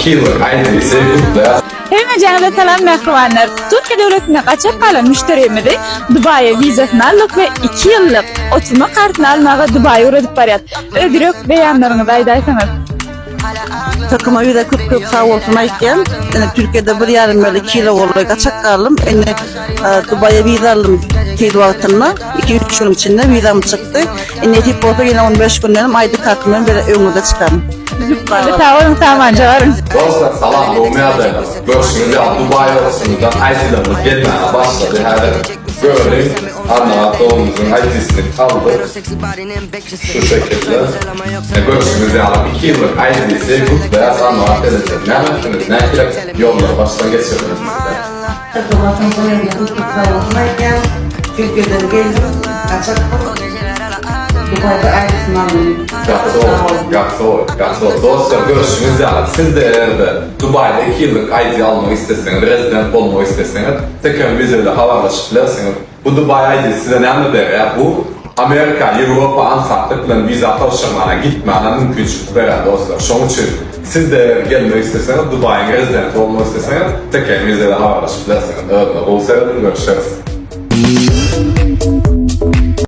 2 ýyllyk ID-si gutlaýas. Hemmejaňyza salam mähribanlar! Türkiýe döwletinde gaçak galan müşderimizi Dubaýa wizasyny aldyk we 2 ýyllyk oturma kartyny almaga Dubaýa ugradyp barýas. Öz ýürek beýanlaryňyzy aýdaýsaňyz. Takıma wiza köp köp sag bolsun aýtýan. Indi Türkiýede bir ýarym ýyl, 2 ýyla golaý gaçak galdym. Indi Dubaýa wiza aldym tiz wagtynda. 2-3 günüň içinde wizam çykdy. Indi nesip bolsa ýene 15 gündenem ID kartym bilen bile öňüňize çykaryn. Sag boluň, samanja baryň. Dostlar salam gowmy ýagdaýlar? Görşüňiz ýaly Dubaý obasymyzdan ID-larymyz gelmäge başlady häzir. Göreliň Arnabat doganymyzyň ID-sini aldyk. Şu şekilde. E, görşüňiz ýaly 2 ýyllyk ID-si gutlaýas Arnabat gelejek. Näme etdiňiz? Nähili ýollary başdan geçirdiňiz sizler? Takıma köp köp sag bolsun aýtýan. Türkiýeden geldim, gaçak Dubaýda ID-sini aldym. Gaty gowy, gaty gowy, gaty gowy. Dostlar görşüňiz ýaly siz-de eger-de Dubaýda 2 ýyllyk ID almak isleseňiz, rezident bolmak isleseňiz, TKM Visa ile habarlaşyp bilersiňiz. Bu Dubaý ID size näme berýär? Bu Amerika, Ýewropa aňsatlyk bilen wiza tabşyrmana, gitmäne mümkinçilik berýär dostlar. Şonuň üçin siz-de eger gelmek isleseňiz, Dubaýyň rezidenti bolmak isleseňiz, TKM Visa ile habarlaşyp bilersiňiz. Özüňize gowy serediň, görüşeris.